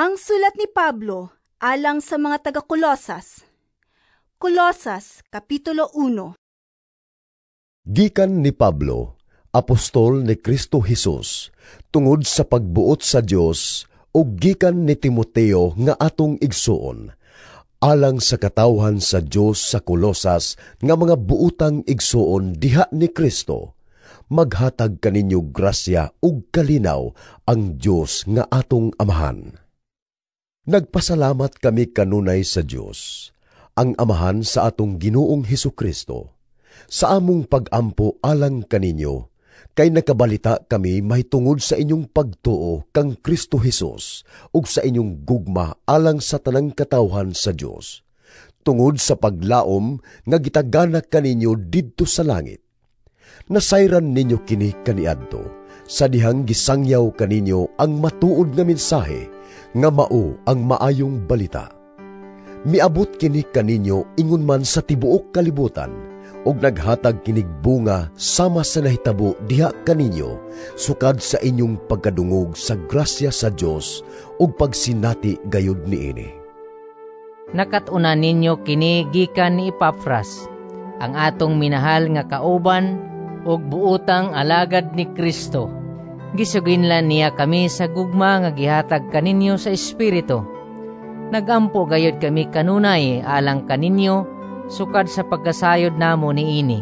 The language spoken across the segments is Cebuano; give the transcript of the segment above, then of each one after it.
Ang sulat ni Pablo alang sa mga taga-Kolosas. Kolosas, Kapitulo 1. Gikan ni Pablo, apostol ni Kristo Hesus, tungod sa pagbuot sa Dios ug gikan ni Timoteo nga atong igsuon, alang sa katawhan sa Dios sa Kolosas nga mga buotang igsuon diha ni Kristo, maghatag kaninyo grasya ug kalinaw ang Dios nga atong Amahan. Nagpasalamat kami kanunay sa Dios, ang Amahan sa atong Ginoong Hesus Kristo, sa among pag-ampo alang kaninyo, kay nakabalita kami mahitungod sa inyong pagtuo kang Kristo Hesus ug sa inyong gugma alang sa tanang katawhan sa Dios, tungod sa paglaom nga gitagana kaninyo didto sa langit. Nasayran ninyo kini kaniadto, sa dihang gisangyaw kaninyo ang matuod nga mensahe nga mao ang maayong balita. Miabot kini kaninyo ingon man sa tibuok kalibutan, ug naghatag kinig bunga sama sa nahitabo diha kaninyo sukad sa inyong pagkadungog sa grasya sa Dios ug pagsinati gayud niini. Nakat-unan ninyo kini gikan ni Epafras, ang atong minahal nga kauban ug buotang alagad ni Kristo. Gisuginlan niya kami sa gugma nga gihatag kaninyo sa Espiritu. Nagampo gayud kami kanunay alang kaninyo sukad sa pagkasayod namo niini.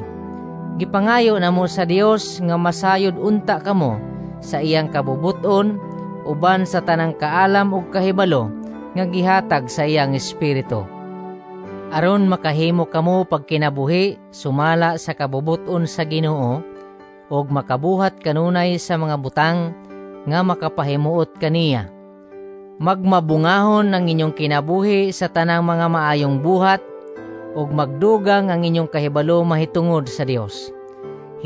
Gipangayo namo sa Dios nga masayod unta kamo sa iyang kabubut-on uban sa tanang kaalam ug kahibalo nga gihatag sa iyang Espiritu, aron makahimo kamo pagkinabuhi sumala sa kabubut-on sa Ginoo ug makabuhat kanunay sa mga butang nga makapahimuot kaniya. Magmabungahon ang inyong kinabuhi sa tanang mga maayong buhat ug magdugang ang inyong kahibalo mahitungod sa Dios.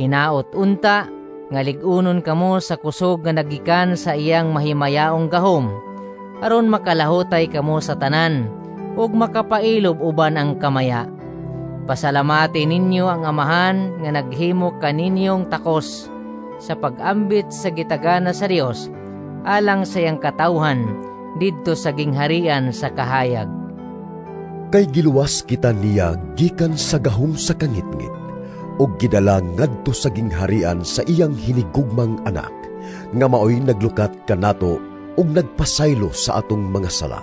Hinaot unta nga lig-unon kamo sa kusog nga nagikan sa iyang mahimayaong gahom, aron makalahutay kamo sa tanan ug makapailob uban ang kamaya. Pasalamati ninyo ang Amahan nga naghimo kaninyong takos sa pag-ambit sa gitagana sa Dios alang sa iyang katawhan didto sa gingharian sa kahayag. Kay giluwas kita niya gikan sa gahom sa kangitngit ug gidala ngadto sa gingharian sa iyang hinigugmang anak, nga maoy naglukat kanato ug nagpasaylo sa atong mga sala.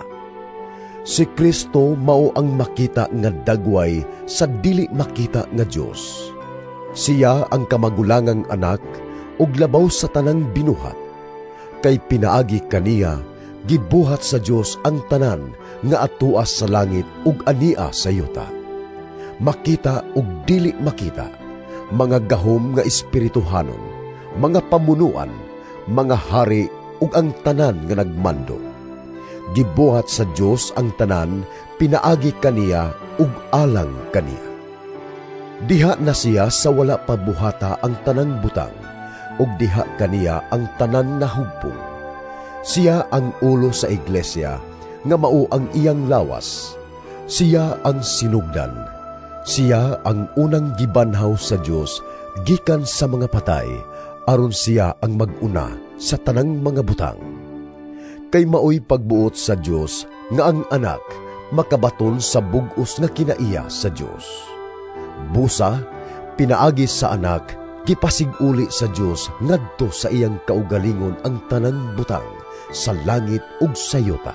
Si Kristo mao ang makita nga dagway sa dili makita nga Dios. Siya ang kamagulangang anak ug labaw sa tanang binuhat. Kay pinaagi kaniya gibuhat sa Dios ang tanan nga atua sa langit ug ania sa yuta, makita ug dili makita, mga gahom nga espirituhanon, mga pamunuan, mga hari ug ang tanan nga nagmando. Gibuhat sa Dios ang tanan pinaagi kaniya ug alang kaniya. Diha na siya sa wala pa buhata ang tanang butang, ug diha kaniya ang tanan nahugpong. Siya ang ulo sa iglesia, nga mao ang iyang lawas. Siya ang sinugdan. Siya ang unang gibanhaw sa Dios gikan sa mga patay, aron siya ang mag-una sa tanang mga butang. Kay maoy pagbuot sa Dios nga ang anak makabaton sa bug-os nga kinaiya sa Dios. Busa, pinaagi sa anak, gipasiguli sa Dios ngadto sa iyang kaugalingon ang tanang butang sa langit ug sa yuta.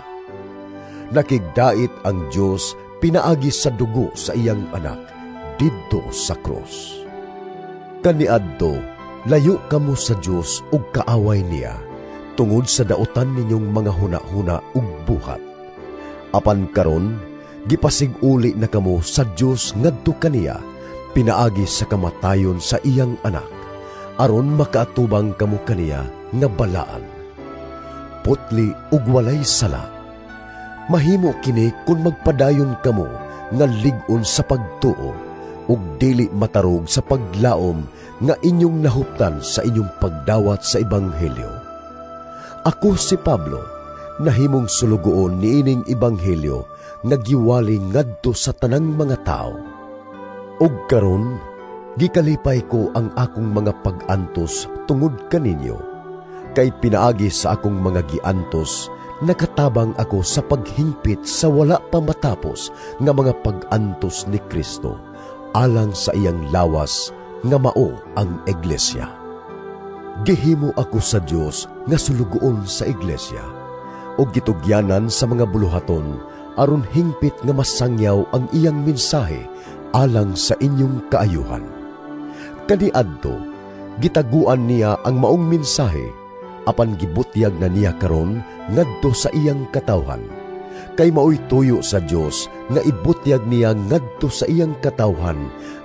Nakigdait ang Dios pinaagi sa dugo sa iyang anak didto sa krus. Kaniadto, layo kamo sa Dios ug kaaway niya tungod sa dautan ninyong mga huna-huna ug buhat. Apan karon, gipasiguli na kamo sa Dios ngadto kaniya pinaagi sa kamatayon sa iyang anak, aron makaatubang kamo kaniya nga balaan, putli ug walay sala. Mahimo kini kun magpadayon kamo nga lig-on sa pagtuo ug dili matarog sa paglaom nga inyong nahuptan sa inyong pagdawat sa ebanghelyo. Ako si Pablo, nahimong sulugoon niining ebanghelyo nga giwali ngadto sa tanang mga tawo. Ug karon, gikalipay ko ang akong mga pag-antos tungod kaninyo, kay pinaagi sa akong mga giantos, nakatabang ako sa paghingpit sa wala pa matapos nga mga pag-antos ni Kristo alang sa iyang lawas nga mao ang iglesia. Gihimo ako sa Dios nga sulugoon sa iglesia ug gitugyanan sa mga buluhaton aron hingpit nga masangyaw ang iyang mensahe alang sa inyong kaayuhan. Kaniadto, gitaguan niya ang maong mensahe, apan gibutyag na niya karon ngadto sa iyang katawhan. Kay maoy tuyo sa Dios nga ibutyag niya ngadto sa iyang katawhan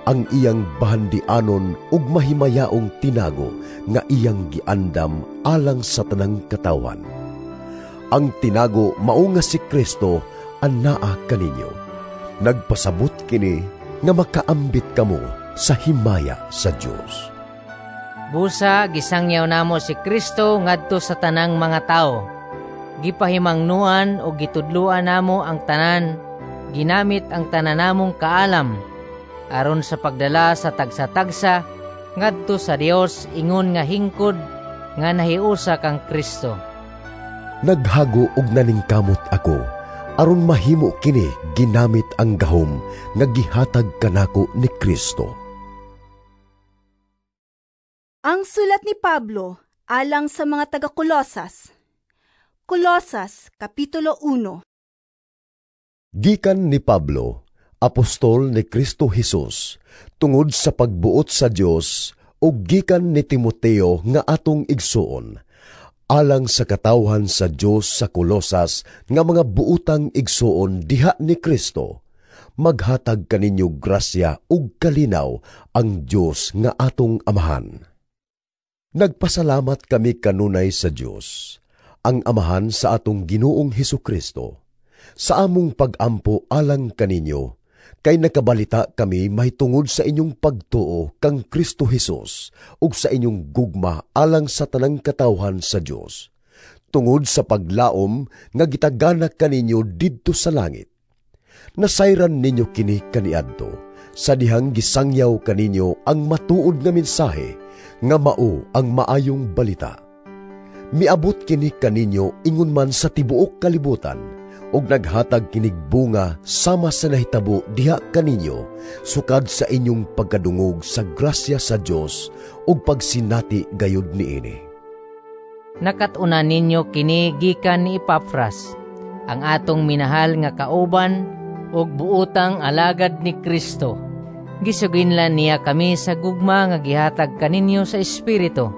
ang iyang bahandianon ug mahimayaong tinago nga iyang giandam alang sa tanang katawhan. Ang tinago mao nga si Kristo anaa kaninyo. Nagpasabot kini nga makaambit kamo sa himaya sa Dios. Busa gisangyaw namo si Kristo ngadto sa tanang mga tawo. Gipahimangnuan o gitudluan namo ang tanan, ginamit ang tanan namong kaalam aron sa pagdala sa tagsa-tagsa ngadto sa Dios ingon nga hingkod nga nahiusa kang Kristo. Naghago og naningkamot ako aron mahimo kini ginamit ang gahom nga gihatag kanako ni Kristo. Ang sulat ni Pablo alang sa mga taga-Kolosas. Kolosas, Kapitulo 1. Gikan ni Pablo, apostol ni Kristo Jesus, tungod sa pagbuot sa Dios ug gikan ni Timoteo nga atong igsuon, alang sa katawhan sa Dios sa Kolosas nga mga buotang igsuon diha ni Kristo, maghatag kaninyo grasya ug kalinaw ang Dios nga atong Amahan. Nagpasalamat kami kanunay sa Dios, ang Amahan sa atong Ginoong Hesukristo, sa among pag-ampo alang kaninyo, kay nakabalita kami mahitungod sa inyong pagtuo kang Kristo Hesus ug sa inyong gugma alang sa tanang katawhan sa Dios, tungod sa paglaom nga gitaganak kaninyo didto sa langit. Nasayran ninyo kini kaniadto, sa dihang gisangyaw kaninyo ang matuod nga mensahe nga mao ang maayong balita. Miabot kini kaninyo ingon man sa tibuok kalibutan, ug naghatag kinig bunga sama sa nahitabo diha kaninyo sukad sa inyong pagkadungog sa grasya sa Dios ug pagsinati gayud niini. Nakat-unan ninyo kini gikan ni Epapras, ang atong minahal nga kauban ug buotang alagad ni Kristo. Gisuginlan niya kami sa gugma nga gihatag kaninyo sa Espiritu.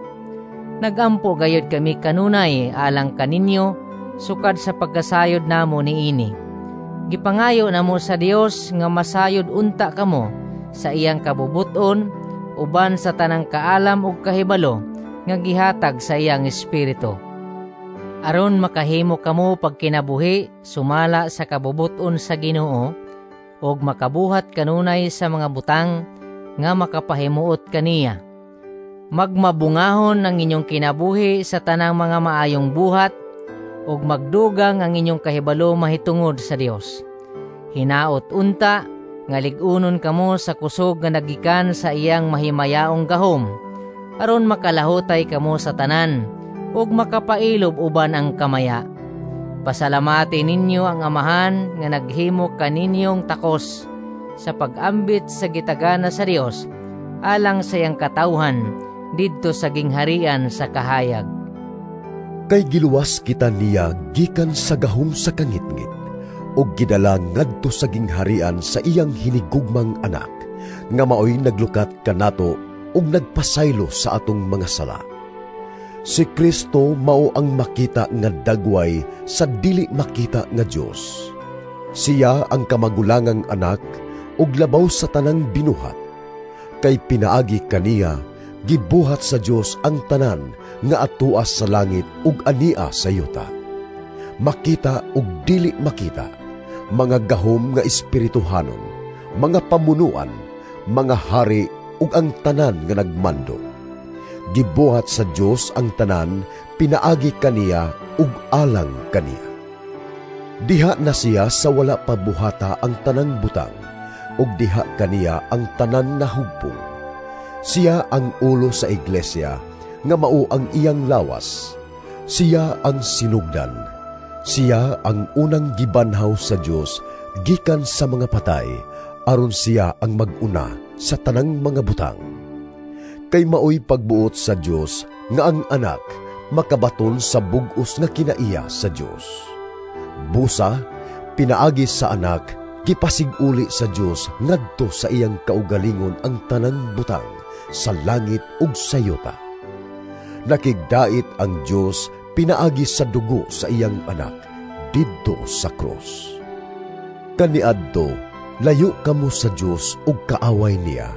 Nagampo gayud kami kanunay alang kaninyo sukad sa pagkasayod namo niini. Gipangayo namo sa Dios nga masayod unta kamo sa iyang kabubuton uban sa tanang kaalam ug kahibalo nga gihatag sa iyang Espiritu. Aron makahimo kamo pagkinabuhi sumala sa kabubuton sa Ginoo ug makabuhat kanunay sa mga butang nga makapahimuot kaniya. Magmabungahon ang inyong kinabuhi sa tanang mga maayong buhat ug magdugang ang inyong kahibalo mahitungod sa Dios. Hinaot unta nga lig-unon kamo sa kusog nga nagikan sa iyang mahimayaong gahom, aron makalahutay kamo sa tanan ug makapailob uban ang kamaya. Pasalamati ninyo ang Amahan nga naghimo kaninyong takos sa pag-ambit sa gitagana sa Dios alang sa iyang katawhan didto sa gingharian sa kahayag. Kay giluwas kita niya gikan sa gahom sa kangitngit ug gidala ngadto sa gingharian sa iyang hinigugmang anak nga maoy naglukat kanato ug nagpasaylo sa atong mga sala. Si Kristo mao ang makita nga dagway sa dili makita nga Dios. Siya ang kamagulangang anak ug labaw sa tanang binuhat. Kay pinaagi kaniya gibuhat sa Dios ang tanan nga atua sa langit ug ania sa yuta. Makita ug dili makita, mga gahom nga espirituhanon, mga pamunuan, mga hari ug ang tanan nga nagmando. Gibuhat sa Dios ang tanan pinaagi kaniya ug alang kaniya. Diha na siya sa wala pa buhata ang tanang butang, ug diha kaniya ang tanan na hugpong. Siya ang ulo sa iglesia, nga mao ang iyang lawas. Siya ang sinugdan. Siya ang unang gibanhaw sa Dios gikan sa mga patay, aron siya ang mag-una sa tanang mga butang. Kay maoy pagbuot sa Dios nga ang anak makabaton sa bug-os nga kinaiya sa Dios. Busa, pinaagi sa anak, gipasig-uli sa Dios ngadto sa iyang kaugalingon ang tanang butang sa langit ug sa yuta. Nakigdait ang Dios pinaagi sa dugo sa iyang anak didto sa krus. Kaniadto, layo kamo sa Dios ug kaaway niya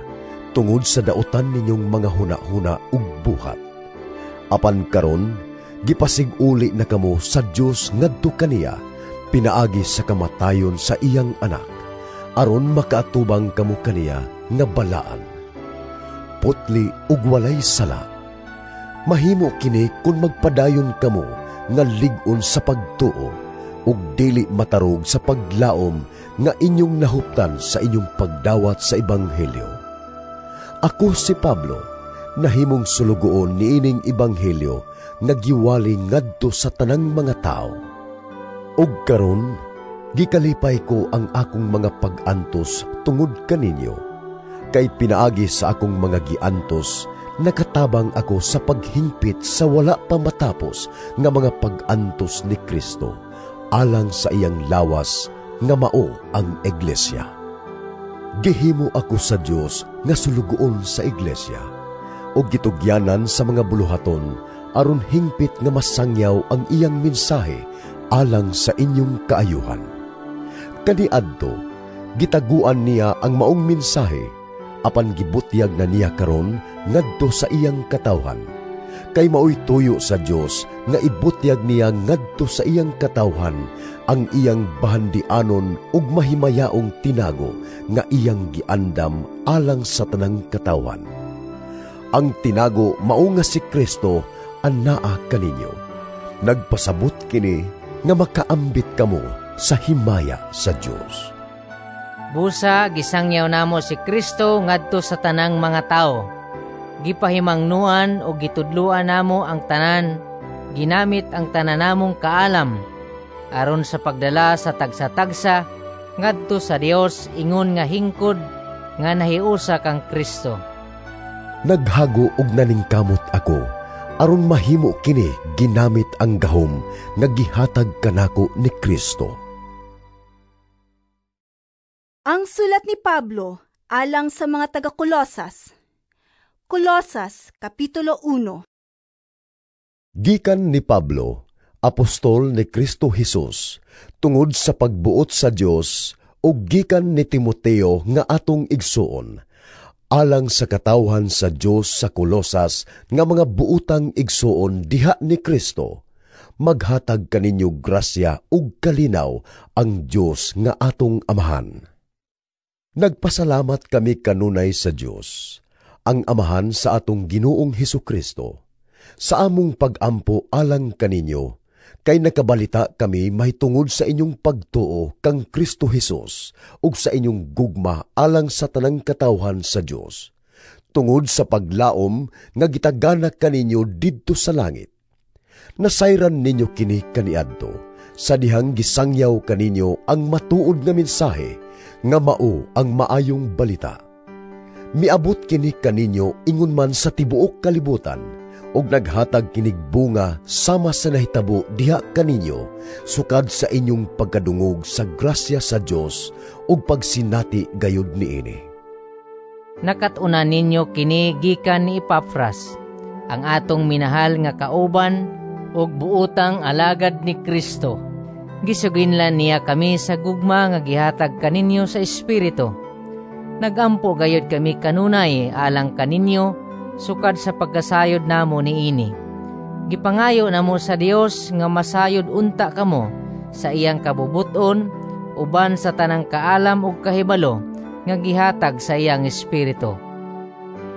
tungod sa dautan ninyong mga huna-huna ug buhat. Apan karon, gipasig-uli na kamo sa Dios ngadto kaniya pinaagi sa kamatayon sa iyang anak, aron makaatubang kamo kaniya nga balaan, putli ug walay sala. Mahimo kini kun magpadayon kamo nga lig-on sa pagtuo ug dili matarog sa paglaom nga inyong nahuptan sa inyong pagdawat sa ebanghelyo. Ako si Pablo, nahimong sulugoon niining ebanghelyo nga giwali ngadto sa tanang mga tawo. Ug karon, gikalipay ko ang akong mga pag-antos tungod kaninyo, kay pinaagi sa akong mga giantos, nakatabang ako sa paghingpit sa wala pa matapos nga mga pag-antos ni Kristo, alang sa iyang lawas nga mao ang iglesia. Gihimo ako sa Dios nga sulugoon sa iglesia, ug gitugyanan sa mga buluhaton aron hingpit nga masangyaw ang iyang mensahe alang sa inyong kaayuhan. Kaniadto, gitaguan niya ang maong mensahe, apan gibutyag na niya karon ngadto sa iyang katawhan. Kay maoy tuyo sa Dios nga ibutyag niya ngadto sa iyang katawhan ang iyang bahandianon ug mahimayaong tinago nga iyang giandam alang sa tanang katawhan. Ang tinago mao nga si Kristo anaa kaninyo. Nagpasabot kini nga makaambit kamo sa himaya sa Dios. Busa gisangyaw namo si Kristo ngadto sa tanang mga tawo. Gipahimangnuan o gitudluan namo ang tanan, ginamit ang tanan namong kaalam aron sa pagdala sa tagsa-tagsa ngadto sa Dios ingon nga hingkod nga nahiusa kang Kristo. Naghago og naningkamot ako aron mahimo kini ginamit ang gahom nga gihatag kanako ni Kristo. Ang sulat ni Pablo alang sa mga taga-Kolosas. Kolosas, Kapitulo 1. Gikan ni Pablo, apostol ni Kristo Hesus, tungod sa pagbuot sa Dios, ug gikan ni Timoteo nga atong igsuon, alang sa katawhan sa Dios sa Kolosas nga mga buutang igsuon diha ni Kristo, maghatag kaninyo grasya ug kalinaw ang Dios nga atong Amahan. Nagpasalamat kami kanunay sa Dios, ang Amahan sa atong Ginoong Hesukristo, sa among pagampo alang kaninyo, kay nakabalita kami mahitungod sa inyong pagtuo kang Kristo Hesus ug sa inyong gugma alang sa tanang katawhan sa Dios, tungod sa paglaom nga gitaganak kaninyo didto sa langit. Nasayran ninyo kini kaniadto, sa dihang gisangyaw kaninyo ang matuod nga mensahe nga mao ang maayong balita. Miabot kini kaninyo ingon man sa tibuok kalibutan, ug naghatag kinig bunga sama sa nahitabo diha kaninyo sukad sa inyong pagkadungog sa grasya sa Dios ug pagsinati gayud niini. Nakat-unan ninyo kini gikan ni Epafras, ang atong minahal nga kauban ug buutang alagad ni Kristo. Gisuginlan niya kami sa gugma nga gihatag kaninyo sa Espiritu. Nagampo gayud kami kanunay alang kaninyo sukad sa pagkasayod namo niini. Gipangayo namo sa Dios nga masayod unta kamo sa iyang kabubuton uban sa tanang kaalam ug kahibalo nga gihatag sa iyang Espiritu.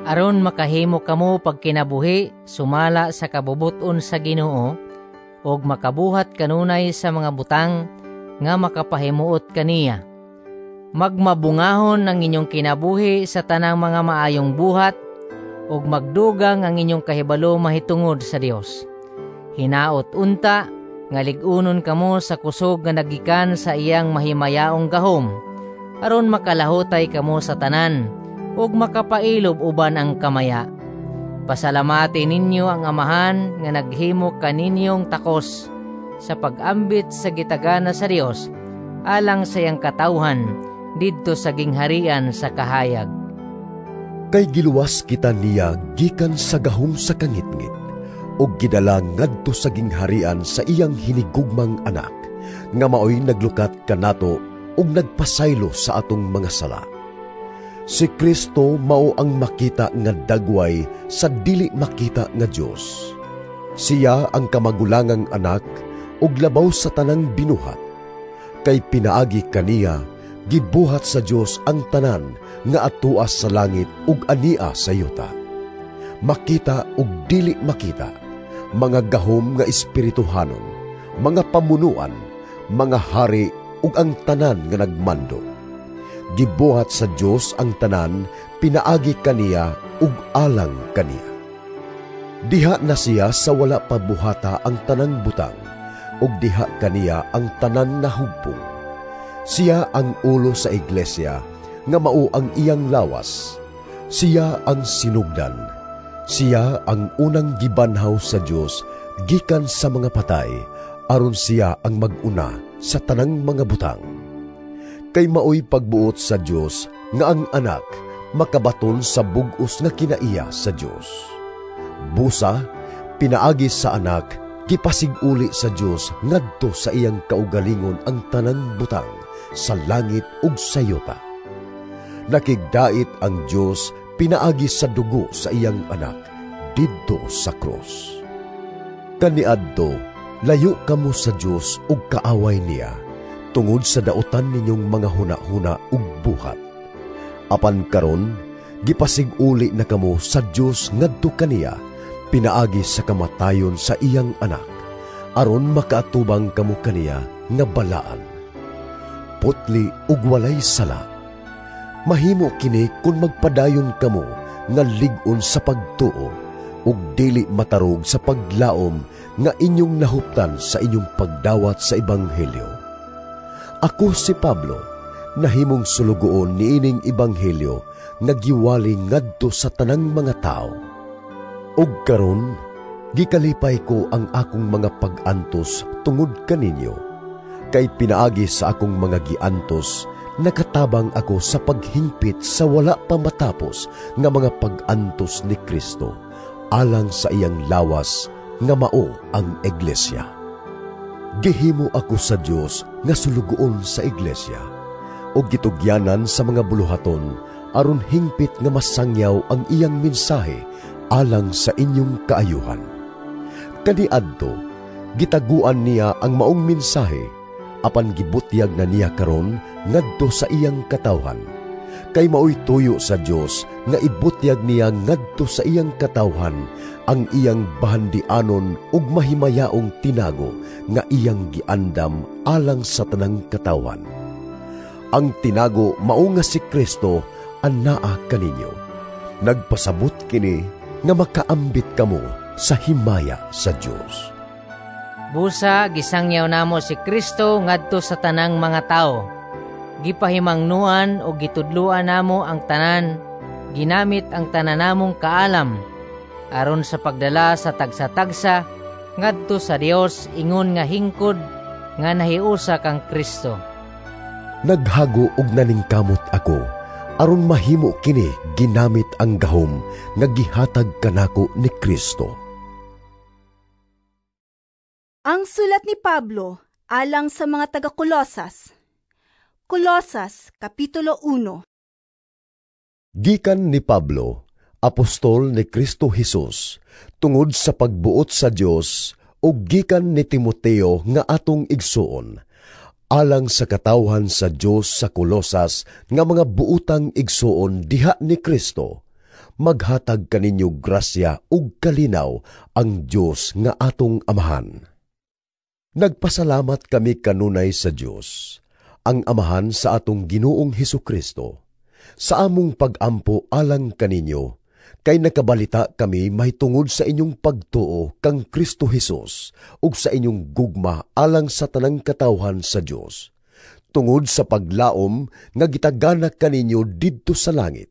Aron makahimo kamo pagkinabuhi sumala sa kabubuton sa Ginoo ug makabuhat kanunay sa mga butang nga makapahimuot kaniya. Magmabungahon ang inyong kinabuhi sa tanang mga maayong buhat ug magdugang ang inyong kahibalo mahitungod sa Dios. Hinaot unta Nga lig-unon kamo sa kusog nga nagikan sa iyang mahimayaong gahom, aron makalahutay kamo sa tanan ug makapailob uban ang kamaya. Pasalamati ninyo ang Amahan nga naghimo kaninyong takos sa pag-ambit sa gitagana sa Dios alang sa iyang katawhan didto sa gingharian sa kahayag. Kay giluwas kita niya gikan sa gahom sa kangitngit ug gidala ngadto sa gingharian sa iyang hinigugmang anak, nga maoy naglukat kanato ug nagpasaylo sa atong mga sala. Si Kristo mao ang makita nga dagway sa dili makita nga Dios. Siya ang kamagulangang anak ug labaw sa tanang binuhat. Kay pinaagi kaniya gibuhat sa Dios ang tanan nga atua sa langit ug ania sa yuta. Makita ug dili makita, mga gahom nga espirituhanon, mga pamunuan, mga hari ug ang tanan nga nagmando. Gibuhat sa Dios ang tanan pinaagi kaniya ug alang kaniya. Diha na siya sa wala pa buhata ang tanang butang, ug diha kaniya ang tanan nahugpong. Siya ang ulo sa iglesia, nga mao ang iyang lawas. Siya ang sinugdan. Siya ang unang gibanhaw sa Dios gikan sa mga patay, aron siya ang mag-una sa tanang mga butang. Kay maoy pagbuot sa Dios nga ang anak makabaton sa bug-os nga kinaiya sa Dios. Busa, pinaagi sa anak, gipasiguli sa Dios ngadto sa iyang kaugalingon ang tanang butang sa langit ug sa yuta. Nakigdait ang Dios pinaagi sa dugo sa iyang anak didto sa krus. Kaniadto, layo kamo sa Dios ug kaaway niya tungod sa dautan ninyong mga huna-huna ug buhat. Apan karon, gipasiguli na kamo sa Dios ngadto kaniya pinaagi sa kamatayon sa iyang anak, aron makaatubang kamo kaniya nga balaan, putli ug walay sala. Mahimo kini kun magpadayon kamo nga lig-on sa pagtuo ug dili matarog sa paglaom nga inyong nahuptan sa inyong pagdawat sa ebanghelyo. Ako si Pablo, nahimong sulugoon niining ebanghelyo nga giwali ngadto sa tanang mga tawo. Ug karon, gikalipay ko ang akong mga pag-antos tungod kaninyo, kay pinaagi sa akong mga giantos, nakatabang ako sa paghingpit sa wala pa matapos nga mga pag-antos ni Kristo, alang sa iyang lawas nga mao ang iglesia. Gihimo ako sa Dios nga sulugoon sa iglesia, ug gitugyanan sa mga buluhaton aron hingpit nga masangyaw ang iyang mensahe alang sa inyong kaayuhan. Kaniadto, gitaguan niya ang maong mensahe, apan gibutyag na niya karon ngadto sa iyang katawhan. Kay maoy tuyo sa Dios nga ibutyag niya ngadto sa iyang katawhan ang iyang bahandianon ug mahimayaong tinago nga iyang giandam alang sa tanang katawhan. Ang tinago mao nga si Kristo anaa kaninyo. Nagpasabot kini nga makaambit kamo sa himaya sa Dios. Busa gisangyaw namo si Kristo ngadto sa tanang mga tawo. Gipahimangnuan o gitudluan namo ang tanan, ginamit ang tanan namong kaalam aron sa pagdala sa tagsa-tagsa ngadto sa Dios ingon nga hingkod nga nahiusa kang Kristo. Naghago og naningkamot ako aron mahimo kini ginamit ang gahom nga gihatag kanako ni Kristo. Ang sulat ni Pablo alang sa mga taga-Kolosas. Kolosas, Kapitulo 1. Gikan ni Pablo, apostol ni Kristo Jesus, tungod sa pagbuot sa Dios, ug gikan ni Timoteo nga atong igsuon, alang sa katawhan sa Dios sa Kolosas nga mga buutang igsuon diha ni Kristo, maghatag kaninyo grasya ug kalinaw ang Dios nga atong Amahan. Nagpasalamat kami kanunay sa Dios, ang Amahan sa atong Ginoong Hesukristo, sa among pag-ampo alang kaninyo, Kay nakabalita kami mahitungod sa inyong pagtuo kang Kristo Hesus ug sa inyong gugma alang sa tanang katawhan sa Dios, tungod sa paglaom nga gitagana kaninyo didto sa langit.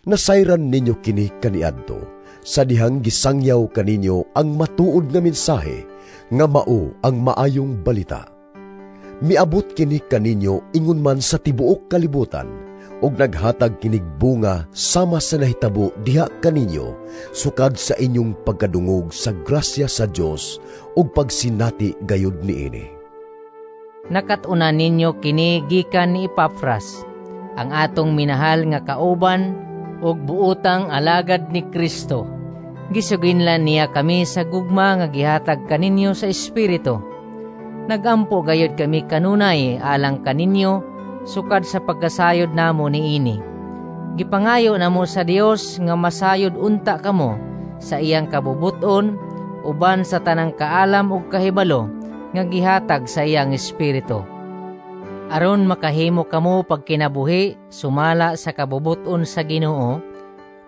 Nasayran ninyo kini kaniadto sa dihang gisangyaw kaninyo ang matuod nga mensahe nga mao ang maayong balita. Miabot kini kaninyo ingon man sa tibuok kalibutan, ug naghatag kinig bunga sama sa nahitabo diha kaninyo sukad sa inyong pagkadungog sa grasya sa Dios ug pagsinati gayud niini. Nakat-unan ninyo kini gikan ni Epafras, ang atong minahal nga kauban ug buotang alagad ni Kristo. Gisuginlan niya kami sa gugma nga gihatag kaninyo sa Espiritu. Nagampo gayud kami kanunay alang kaninyo sukad sa pagkasayod namo niini. Gipangayo namo sa Dios nga masayod unta kamo sa iyang kabubuton uban sa tanang kaalam ug kahibalo nga gihatag sa iyang Espiritu, aron makahimo kamo pagkinabuhi sumala sa kabubuton sa Ginoo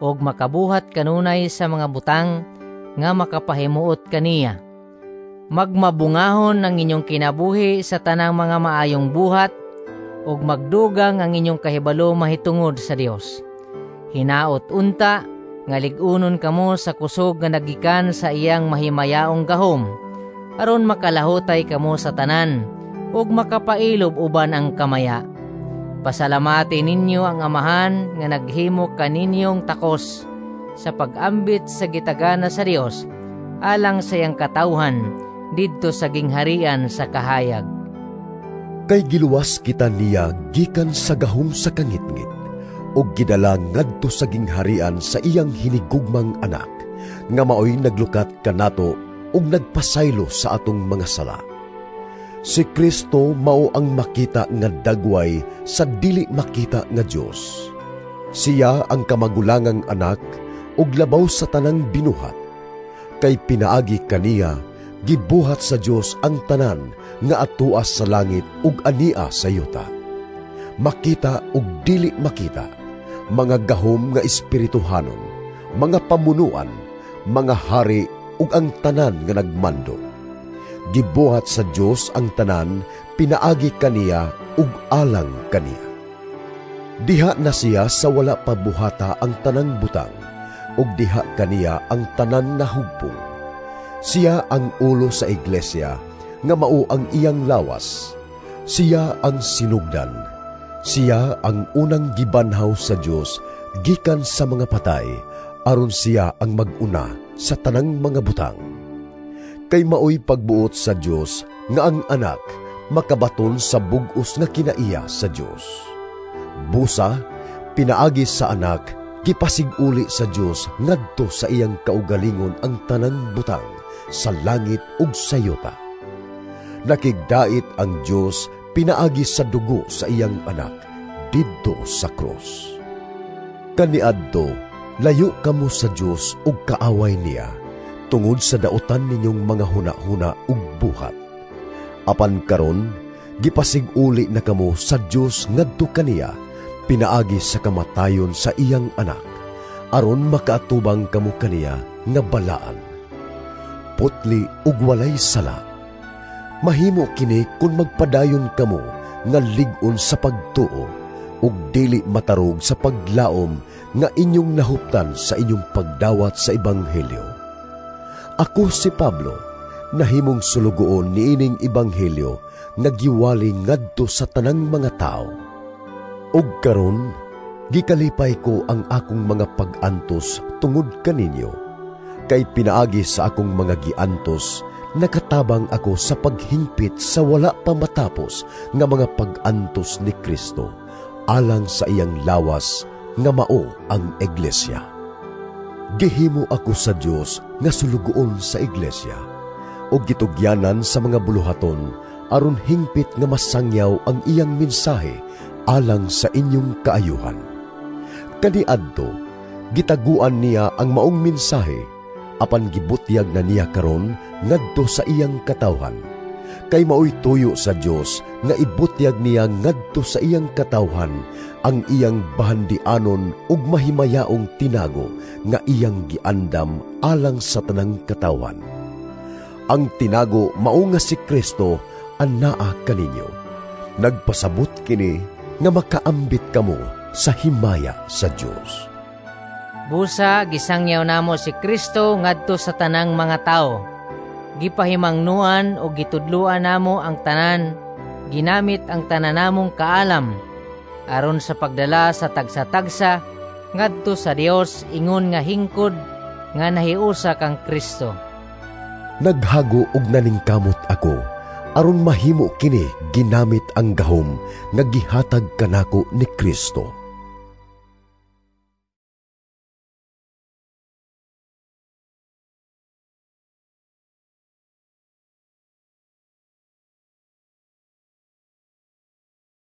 ug makabuhat kanunay sa mga butang nga makapahimuot kaniya. Magmabungahon ang inyong kinabuhi sa tanang mga maayong buhat ug magdugang ang inyong kahibalo mahitungod sa Dios. Hinaot unta nga lig-unon kamo sa kusog nga nagikan sa iyang mahimayaong gahom, aron makalahutay kamo sa tanan ug makapailob uban ang kamaya. Pasalamati ninyo ang Amahan nga naghimo kaninyong takos sa pag-ambit sa gitagana sa Dios alang sa iyang katawhan didto sa gingharian sa kahayag. Kay giluwas kita niya gikan sa gahom sa kangitngit ug gidala ngadto sa gingharian sa iyang hinigugmang anak, nga maoy naglukat kanato ug nagpasaylo sa atong mga sala. Si Kristo mao ang makita nga dagway sa dili makita nga Dios. Siya ang kamagulangang anak ug labaw sa tanang binuhat. Kay pinaagi kaniya gibuhat sa Dios ang tanan nga atua sa langit ug ania sa yuta. Makita ug dili makita, mga gahom nga espirituhanon, mga pamunuan, mga hari ug ang tanan nga nagmando. Gibuhat sa Dios ang tanan pinaagi kaniya ug alang kaniya. Diha na siya sa wala pa buhata ang tanang butang, ug diha kaniya ang tanan nahugpong. Siya ang ulo sa iglesia, nga mao ang iyang lawas. Siya ang sinugdan. Siya ang unang gibanhaw sa Dios gikan sa mga patay, aron siya ang mag-una sa tanang mga butang. Kay maoy pagbuot sa Dios nga ang anak makabaton sa bug-os nga kinaiya sa Dios. Busa, pinaagi sa anak, gipasiguli sa Dios ngadto sa iyang kaugalingon ang tanang butang sa langit ug sa yuta. Nakigdait ang Dios pinaagi sa dugo sa iyang anak didto sa krus. Kaniadto, layo kamo sa Dios ug kaaway niya tungod sa dautan ninyong mga huna-huna ug buhat. Apan karon, gipasiguli na kamo sa Dios ngadto kaniya pinaagi sa kamatayon sa iyang anak, aron makaatubang kamo kaniya nga balaan, putli ug walay sala. Mahimo kini kung magpadayon kamo nga lig-on sa pagtuo ug dili matarog sa paglaom nga inyong nahuptan sa inyong pagdawat sa ebanghelyo. Ako si Pablo, nahimong sulugoon niining ebanghelyo nga giwali ngadto sa tanang mga tawo. Ug karon, gikalipay ko ang akong mga pag-antos tungod kaninyo, kay pinaagi sa akong mga giantos, nakatabang ako sa paghingpit sa wala pa matapos nga mga pag-antos ni Kristo, alang sa iyang lawas nga mao ang iglesia. Gihimo ako sa Dios nga sulugoon sa iglesia, ug gitugyanan sa mga buluhaton aron hingpit nga masangyaw ang iyang mensahe alang sa inyong kaayuhan. Kaniadto, gitaguan niya ang maong mensahe, apan gibutyag na niya karon ngadto sa iyang katawhan. Kay maoy tuyo sa Dios nga ibutyag niya ngadto sa iyang katawhan ang iyang bahandianon ug mahimayaong tinago nga iyang giandam alang sa tanang katawhan. Ang tinago mao nga si Kristo anaa kaninyo. Nagpasabot kini nga makaambit kamo sa himaya sa Dios. Busa gisangyaw namo si Kristo ngadto sa tanang mga tawo. Gipahimangnuan o gitudluan namo ang tanan, ginamit ang tanan namong kaalam aron sa pagdala sa tagsa-tagsa ngadto sa Dios ingon nga hingkod nga nahiusa kang Kristo. Naghago og naningkamot ako aron mahimo kini ginamit ang gahom nga gihatag kanako ni Kristo.